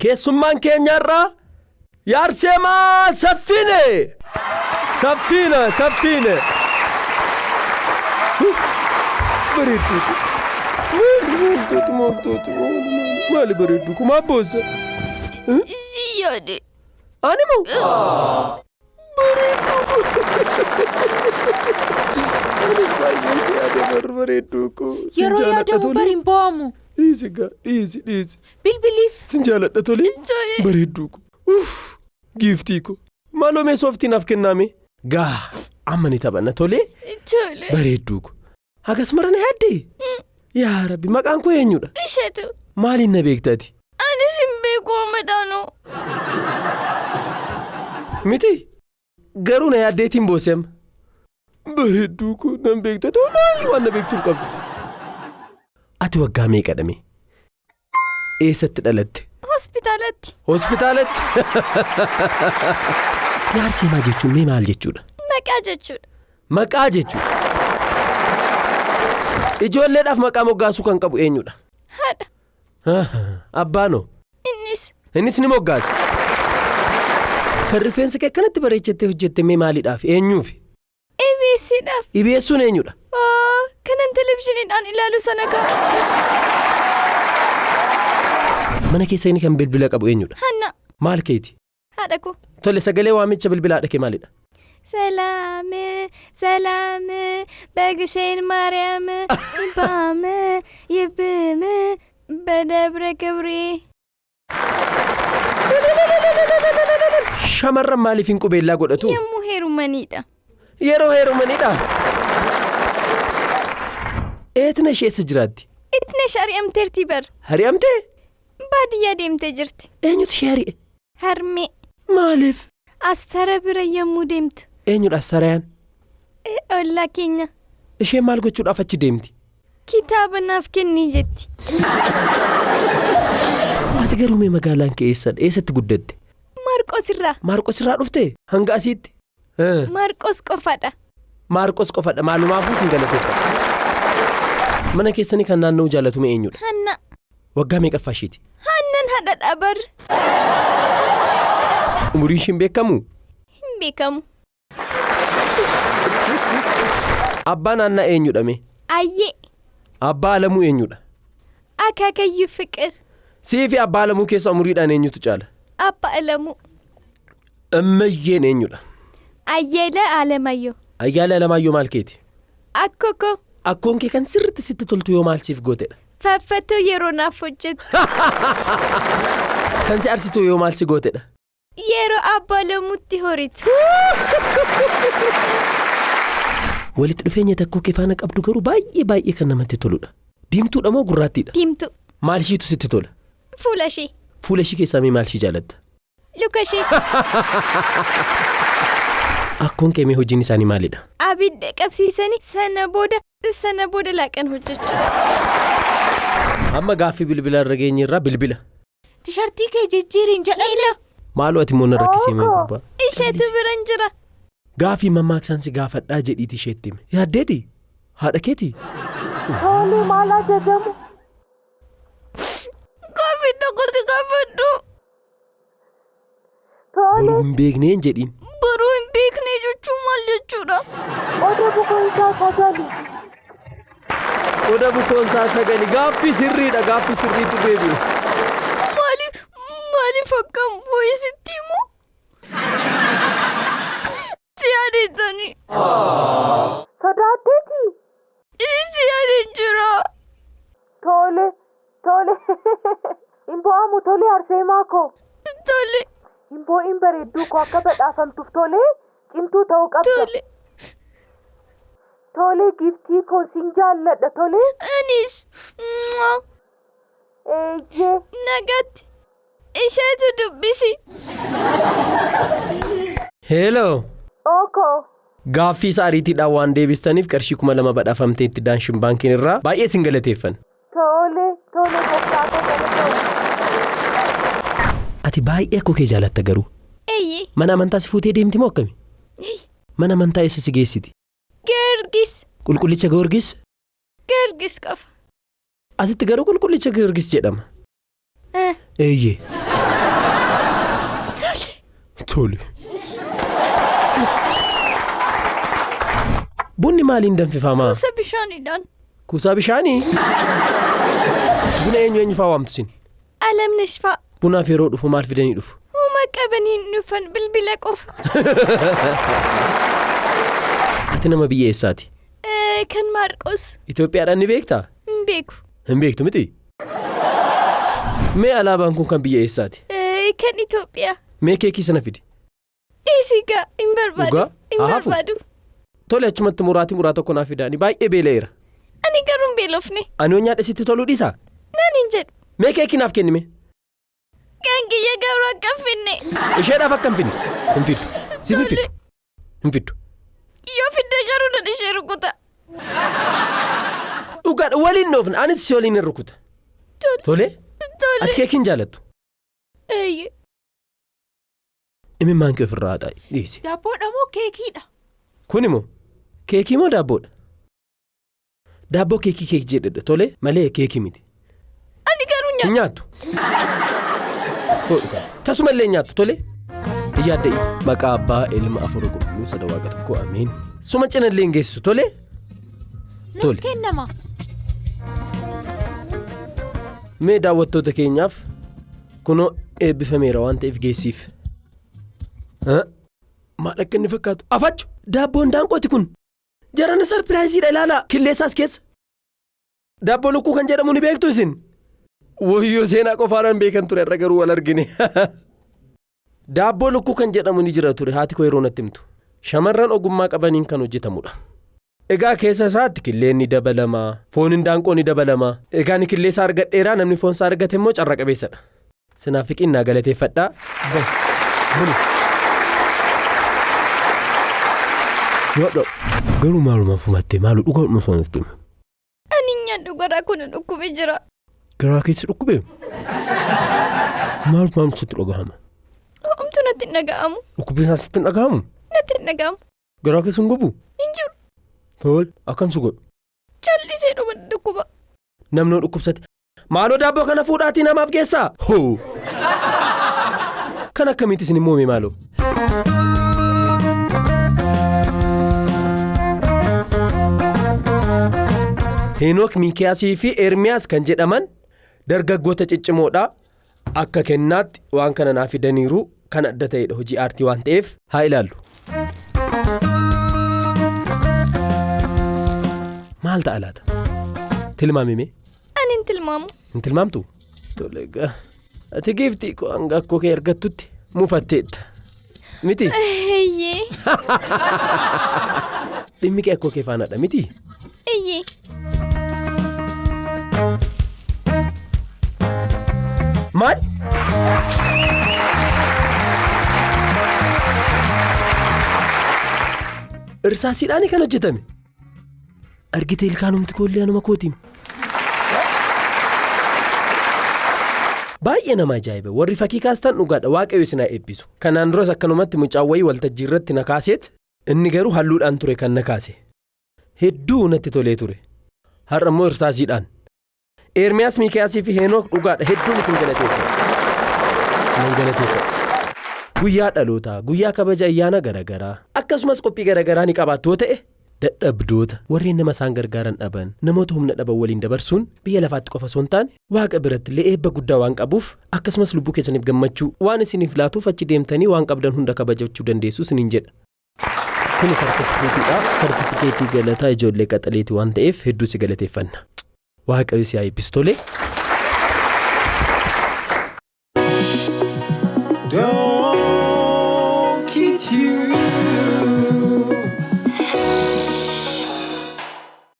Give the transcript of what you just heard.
Keessummaan keenya irraa Yaarseemaa Saffiine! Saffiina, Saffiine! Bareedduu ko. Maali maaltooti maaltooti maali maali maali bareedduu ko maal boossa? Si yaade. Ani moo? Bareedduu ko. Anis baay'een si yaade bar bareedduu ko. Sin Yeroo jaaladha yaadamu tole. bari hin bo'amu. Dhiisi gaa dhiisi dhiisi. Bilbiliif. Sin jaaladha tole. Tole. Bareedduu ko. Uff giiftii ko. Maaloo mee sooftii naaf kennaame. Gaa amma ni taphanna tole. Tole. Bareedduu ko. Hagas mara na yaaddee? Yaa Rabbi maqaan koo eenyudha? Isheetu. Maaliin na beekta ati? Anis hin beeku madaanoo. Miti garuu na yaaddeetiin boose amma. Bareedduu koo nan beekta ta'u waan na beektu hin qabdu. Ati waggaa meeqa dhame? Eessatti dhalatte? Hospitaalatti. Hospitaalatti. Yaarseemaa jechuun mee maal jechuudha? Maqaa jechuudha. Maqaa jechuudha. Ijoolleedhaaf maqaa moggaasuu kan qabu eenyudha? Haadha. Abbaanoo. Innis. Innis ni moggaasa. Kan rifeensa kee akkanatti bareechattee hojjette mee maaliidhaaf? Eenyuufi? EBSdhaaf. EBS'n eenyudha? Oo, kanan televizyiiniidhaan ilaalu sana ka. Mana keessa inni kan bilbila qabu eenyudha? Hanna. Maal keeti? Haadha koo. Tole sagalee waamicha bilbila haadha kee maalidha? ሰላም ሰላም በግሸን ማርያም ይባም ይብም በደብረ ክብሬ Shamarran maaliif hin qubeellaa godhatu? Yommuu heerumaniidha. Yeroo heerumanidha. Eetna ishee eessa jiraatti? Itnesh ari'amteerti bar. Ari'amtee? Baadiyyaa deemtee jirti. Eenyutu ishee ari'e? Harmee. Maaliif? Astara bira yommuu deemtu. Eenyudha Astarayaan? Ollaa keenya. Isheen maal gochuudhaaf achi deemti? Kitaaba naaf kenni jetti. Ati garuu mee magaalaan kee eessadha? Eessatti guddatte? Maarqos irraa. Maarqos irraa dhuftee? Hanga asiitti? Maarqos qofadha. Maarqos qofadha. Maalumaafuu sin galateeffadha. Mana keessanii kan naanna'uu jaallatu mee eenyudha? Hanna. Waggaa meeqaffaa ishiiti? Hannan haadha bar. Umuriin ishiin beekamu? Hin beekamu. Abbaan Haannaa eenyudha mee? Ayyee. Abbaa Alamuu eenyudha? Akaakayyuu Fiqir. Sii fi Abbaa Alamuu keessa umuriidhaan eenyutu caala? Abbaa Alamuu. Ammayyeen eenyudha? Ayyeela Alamayyoo. Ayyaala Alamaayyoo maal keeti? Akkoo koo. Akkoon kee kan sirriitti sitti toltu yoo maal siif gootedha? Faaffatoo yeroo naaf hojjettu. Kan si arsitu yoo maal si gootedha? Yeroo Abbaa Alamuutti horitu. Walitti dhufeenya takkoo kee faana qabdu garuu baay'ee baay'ee kan namatti toludha. Diimtuudha moo gurraattiidha? Diimtuu. Maal ishiitu sitti tola? Fuula ishee. Fuula ishii keessaa mee maal ishii jaalatta? Luka ishee. Akkoon kee mee hojiin isaanii maalidha? Abidda qabsiisanii sana booda sana booda laaqan hojjechuu. Amma gaaffii bilbila irra geenye irraa bilbila. Tishartii kee jijjiiriin jedhan. Maaloo ati immoo na rakkisee mee gurbaa. Isheetu biran jira. Gaaffii mammaaksaan si gaafadhaa jedhiiti isheetti hime. Yaaddeeti? Haadha keeti? Tole maal ajajamu? Gaaffii tokko si gaafadhu. Tole. Boruu hin beekneen jedhiin. Boruu hin beekne jechuun maal jechuudha? Oda bukoon isaa sagali. Oda bukoon isaa sagali. Gaaffii sirriidha. Gaaffii sirriitu deebi'e. Maaliif maaliif akkam bu'ee sitti himu? Si yaadetani. Sodaatteeti? Si yaadeen jira. Tole tole. Hin bo'amu tole Arseemaa koo. Tole. Hin boo'in bareedduu koo akka badhaafamtuuf tole cimtuu ta'uu qabda. Tole. Tole giiftii koo sin jaalladha tole. Anis. Eeyyee. Nagaatti. Isheetu dubbisi. Heeloo. Ookoo. Gaaffii isaa ariitiidhaan waan deebistaniif qarshii 2000 badhaafamteetti Daanshin Baankiin irraa baay'ee isin galateeffanna. Tole tole gooftaa koo galatoomi. Ati baay'ee akkoo kee jaalatta garuu. Eeyyee. Mana amantaa si fuutee deemti moo akkami? Mana amantaa eessa si geessiti? Geergis. Qulqullicha Goorgis? Geergis qofa. Asitti garuu qulqullicha Giyoorgis jedhama. Eh. Eeyyee. Tole. Bunni maaliin danfifama? Kuusaa bishaaniidhaan. Kuusaa bishaanii? Buna eenyu eenyu faa waamtu isin? Alamnesh fa'a. Bunaaf yeroo dhufu maal fidanii dhufu? Homaa qabanii hin dhufan, bilbila qofa. Ati nama biyya eessaati? Kan Maarqos. Itoophiyaadhaan ni beektaa? Hin beeku. Hin beektu miti? Mee alaabaan kun kan biyya eessaati? Kan Itoophiyaa. Mee keekii sana fidi. Dhiisi gaa, hin barbaadu. Dhugaa? Hin Haa hafu. barbaadu. Tole, achumatti muraatii muraa tokko naaf fidaa. Ani baay'ee beela'eera. Ani garuu hin beelofne. Ani yoo nyaadhe sitti toluu dhiisaa? Naan hin jedhu. Mee keekii naaf kenni mee? Kan kiyya garuu akka hin finne. Isheedhaaf akka hin finne. Hin fiddu. Siif hin fiddu. Hin fiddu. Yoo fidde garuu nan ishee rukuta. Dhugaadha, waliin dhoofna, anis si waliin hin rukuta. Tole. Tole? Tole. Ati keekii hin jaalattu. Eeyyee. Imimmaan kee ofirraa haxaa'i. Dhiisi. Daabboodha moo keekiidha? Kun immoo keekii moo daabboodha? Daabboo keekii keekii jedhedha tole malee keekii miti. Ani garuu Hin nyaatu. nyaattu. Hodhu kana. Tasuma illee hin nyaattu tole. Hin yaadda'i. Maqaa abbaa, ilma, afur qulqulluu sada waaqa tokko, ameen. Suma cina illee hin geessisu tole. Nuuf Tole. kennama. Mee daawwattoota keenyaaf kunoo eebbifameera waan ta'eef geessiif. Maal akka inni fakkaatu? Afachu! Daabboon daanqooti kun. Jarana surpriseiidha, ilaalaa killeessaas keessa. Daabboo lukkuu kan jedhamu ni beektu isin? Wayyoo, seenaa qofaadhaan beekan ture, irra garuu wal argine. Daabboo lukkuu kan jedhamu ni jira ture, haati koo yeroo natti himtu. Shamarran ogummaa qabaniin kan hojjetamudha. Egaa keessa isaatti killeen ni dabalama, foon hindaanqoo ni dabalama. Egaa ni killeessa argadheeraa, namni foon isaa argate immoo carra qabeessadha. Sinaafiqiin naa galateeffadhaa. Bulu. Nyaadha. Garuu maaluma fumattee maalu dhugaa fumattee? Ani hin nyaadhu, garaa kun dhukkubee jira. Garaa keessa dhukkubee? Maaltu maaltu sitti dhagahama? Homtuu natti hin dhaga'amu. Dhukkubbii isaa sitti hin dhagahamu? Natti hin dhaga'amu. Garaa keessa hin gubu? Hin jiru. Tole, akkam si godhu? Callisee dhuma dhukkuba. Namni dhukkubsate. Maaloo, daabboo kana fuudhaatii namaaf geessaa? Hoo! Kan akkamitti isin immoo maaloo? Heenook, Miikiyaasii fi Ermiyaas kan jedhaman dargaggoota ciccimoodha. Akka kennaatti waan kana naa fidaniiru, kan adda ta'edha, hojii aartii waan ta'eef haa ilaallu. Maal ta'a laata? Tilmaamime? Ani hin tilmaamu. Hin tilmaamtu? Tole egaa. Ati giiftii koo hanga akkoo kee argattutti mufatteetta. Miti? Eeyyee. Dhimmi kee akkoo kee faanaadha miti? Eeyyee. Maal? Irsaasiidhaan kan hojjetame. Argite, ilkaanumti koollee anuma kootiin. Baay'ee nama ajaa'iba! Warri fakkii kaastan dhugaadha, Waaqayyo isin haa eebbisu. Kanaan duras akkanumatti mucaan wayii waltajjii irratti na kaaseet, inni garuu halluudhaan ture kan na kaase. Hedduu natti tolee ture. Har'a immoo irsaasiidhaan. Ermiyaas, Miikiyaasii fi Heenook, dhugaadha, hedduun isin galateeffadha. Nan galateeffadha. Guyyaa dhalootaa, guyyaa kabaja ayyaana garaagaraa, akkasumas qophii garaagaraa ni qabaattu yoo ta'e, dadhabdoota, warreen nama isaan gargaaran dhaban, namoota humna dhaban waliin dabarsuun biyya lafaatti qofa osoo hin taane waaqa biratti illee eebba guddaa waan qabuuf, akkasumas lubbuu keessaniif gammachuu waan isiniif laatuuf, achi deemtanii waan qabdan hunda kabajachuu dandeessu isiniin jedha. Kuni sartifikeetiidha. Sartifikeetii galataa ijoollee qaxaleeti waan ta'eef hedduu si galateeffanna. Waaqayyo si haa eebbisu, tolee.